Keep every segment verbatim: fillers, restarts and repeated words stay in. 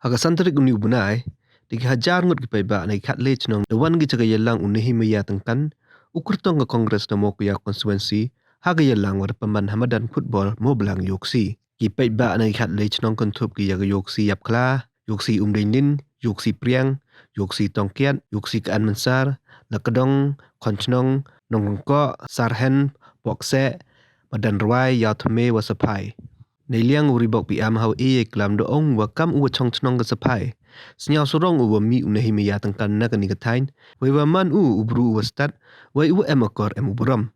Ha ka san tarik uni u bnai, da ki hajar ngut ki paidbah na ki khatle chnong da wan ki cha ka yalang u Nehemiah Tyngkan, u kyrtong ka Congress na Mowkaiaw constituency, ha ka yalang wa da pynman ha madan football Mawblang Yoksi. Ki paidbah na ki khatle chnong kynthup ki ya ka Yoksi Yapkhla, Yoksi Umdeinlin, Yoksi Priang, Yoksi Tongkiat, Yoksi Kaan Mansar, Lakdong, Khonchnong, Nongkongkoh, Sarhen, Pokseh, Madan Rwai, Yaw Thymme wa Saphai. Neiliang u Ribok Biam hawa e ya i klam da ong u wa kam u wa chong chnong ka Saphai, sñiaw sarong u wa mih u Nehemiah Tyngkan na kani ka thaiñ, wei wa man u u bru u wa stad, wei u wa em akor em u burom.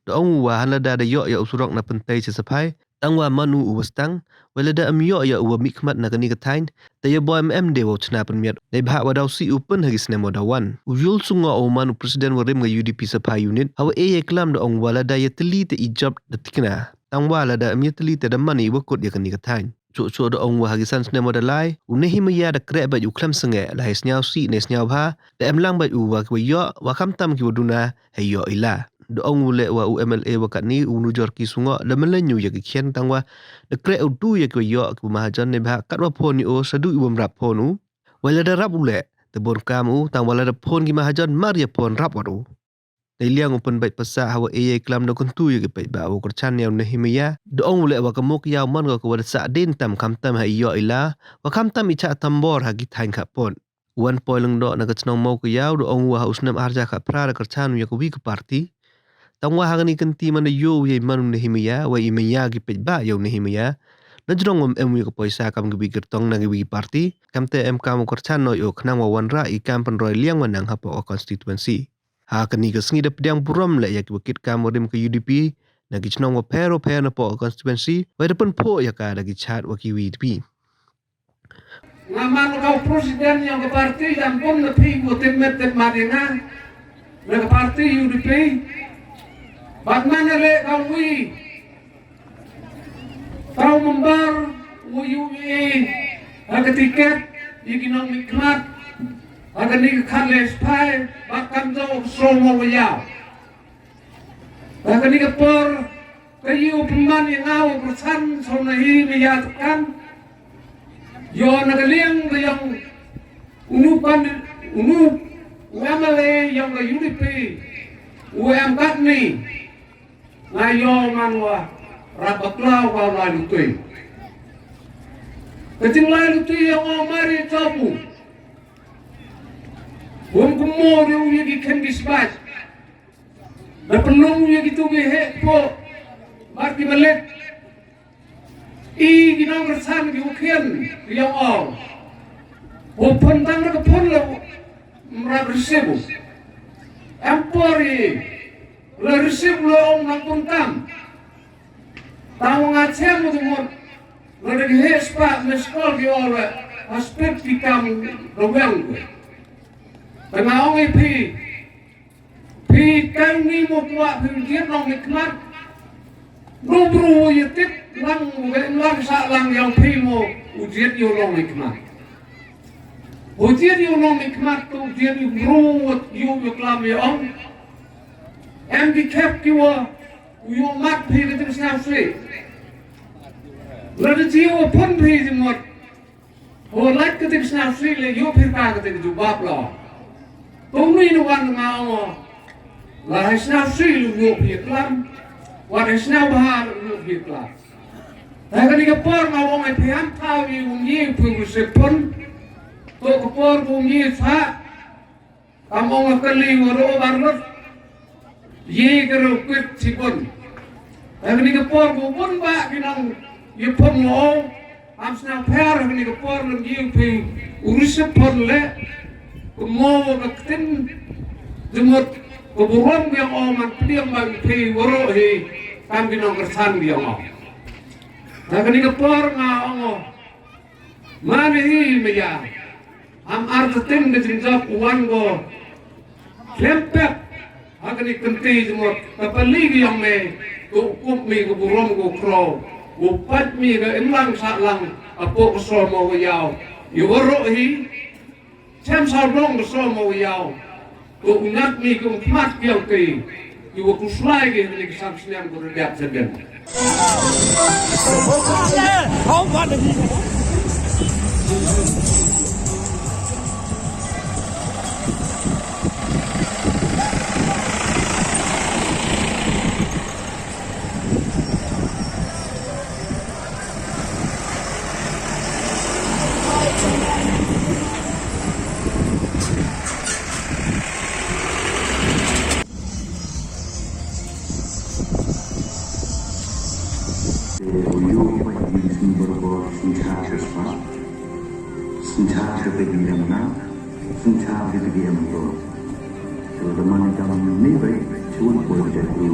Da ong u wa hanlada da yoh ya u surok na Pyntei cha Saphai, tangwa man u u wa stang, wei lada em yoh ya u wa mihkhmat na kani ka thaiñ, te ya boi em em de wow chna pynmiat neibhah wa daw sih u pyn ha ki snem wa daw wan. U Yul Sungoh u man u president wa rim ka U D P Saphai Unit, hawa e ya i klam da ong u wa lada ya tylli te i jop da tikna, tangwa lada em ya tylli te da man i wa kut ya kani ka thaiñ. Chooh chooh da ong u wa ha ki san snem wa da lai, u Nehemiah da kreh bait u khlem sangeh, la hei sñiaw sih ne sñiaw bha, da em lang bait u wa ki wa yoh, wa khamtam ki wa duna, hei yoh i la. Da ong u leh wa u M L A wa katni, u Nujorki Sungoh, da mylleñ u ya ki khian, tangwa da kreh u du ya ki wa yoh ki wa mahajon neibhah katwa phone i o, sa du i wa mrap phone u. Wei lada rap u leh, te bun kam u, tangwa lada phone ki mahajon, mar ya phone rap wat u. Neiliang u pynbait pasah hawa e ya i klam da kyntu ya ki paidbah wa kyrchan ya u Nehemiah, da ong u leh wa ka Mowkaiaw man ko ka wa da sah dien tam khamtam ha i yoh i la, wa khamtam i chah tambor ha ki thaiñ khappud. U Wanpoi Lyngdoh na ka chnong Mowkaiaw da ong u wa ha u snem arhajar khatphra da kyrchan u ya ka wi ka party. Tangwa ha kani ka kynti man da yoh u ya i man u Nehemiah, wei i maya ki paidbah ya u Nehemiah, na jrong wa em em u ya ka poisa kam ki wi kyrtong na ki wi ki party, kamte em kam u kyrchan noh ya u khnang wa wanrah i kam pynroi liang wa nang hapoh ka constituency. Ha kani ka sngi da pdiang burom leh ya ki wa kit kam wa rim ka U D P na ki chnong wa pher wa pher napoh ka constituency, wei da pynphoh ya ka da ki chaad wa ki V D P. Nga man ka u president yong ka party, dang bun na phi wa tip met tip mat ya nga, na ka party U D P. Bad man na leh ka wi Tau member wa U A E ha ka tiket ya ki nongmihkhmat ha kani ka khatle Saphai, bad kamjooh ka soo Mowkaiaw. Ha kani ka por, ka yow pynman ya nga wa kyrchan sa u Nehemiah Tyngkan. Yow na ka liang ka yong unu pan, unu u M L A yong ka U D P, u em katni. Nga yow man wa rap bakla wa lai lutui. Ka jinglai lutui yong o mari topu. Wym kumno de u ya ki khen ki sbait. Da pynlong u ya kitu ki heh kpoh, mar ki malet. I ki nongkyrchan ki u khian ki yong o. U phone tang da ka phone la, mrap receive u. Em por i la receive u, la ong nang phone tam. Tang wa nga chem u tu mut. La da ki heh spah missed call ki o la, ha spah ki kam da weng ko. Te nga ong i phi. Phi kani mo kwah phi u jied nongmihkhmat. No bru u ya tip lang, u em lang sah lang yong phi mo u jied yow nongmihkhmat. U jied yow nongmihkhmat, to u jied yow bru u yow, yow klam yow ong. Em ki khep ki wa u yow mat phi ka jingsñiawsih. Lada jied u pun phi jingmut. Ho lait kate ka sñiawsih le yow phi ka kate ka jubab lo. Tang ni na wan nga ong o. La hei sñiawsih le yow phi klam. Wan hei sñiawbha le yow phi klam. Te kani ka por nga ong hei phi ham thaw i ong ye phi u sipun. To ka por ong ye sa. Kam ong ka kali waroh barnot. Ye ka ro kwit chibun. Ha kani ka por ko bun ba ki nong ye phone mo. Am sñiaw pher ha kani ka por nong ye phi u receive phone le. Ko mo ka ktin. Jumut ko burom ki ong o man pdiang ba phi waroh hi. Kam ki nongkyrchan ki ong o. Ha kani ka por nga ong o. Mane hi maya. Am artatien ka jingjop u wan ko. Khlem pep. Ha kani ka kynti jumut. Ka pali ki yong me. Ko kup mi ko burom ko kro. Ko pat mi ka imlang sah lang. Apo ko soo Mowkaiaw. Yow waroh hi. Chem sawdong ka soo Mowkaiaw. Ko u ñiat mi ko u khmat ki yong ki. Ki wa khuslai ki ha kani ka san snem ko da dep sa den. Hau ban hi. Te u yoo pa i sni bor bor, sni cha cha spa. Sni cha cha te ki em na, sni cha cha te ki em to. Te da man kam ni bai, chun poi te kru.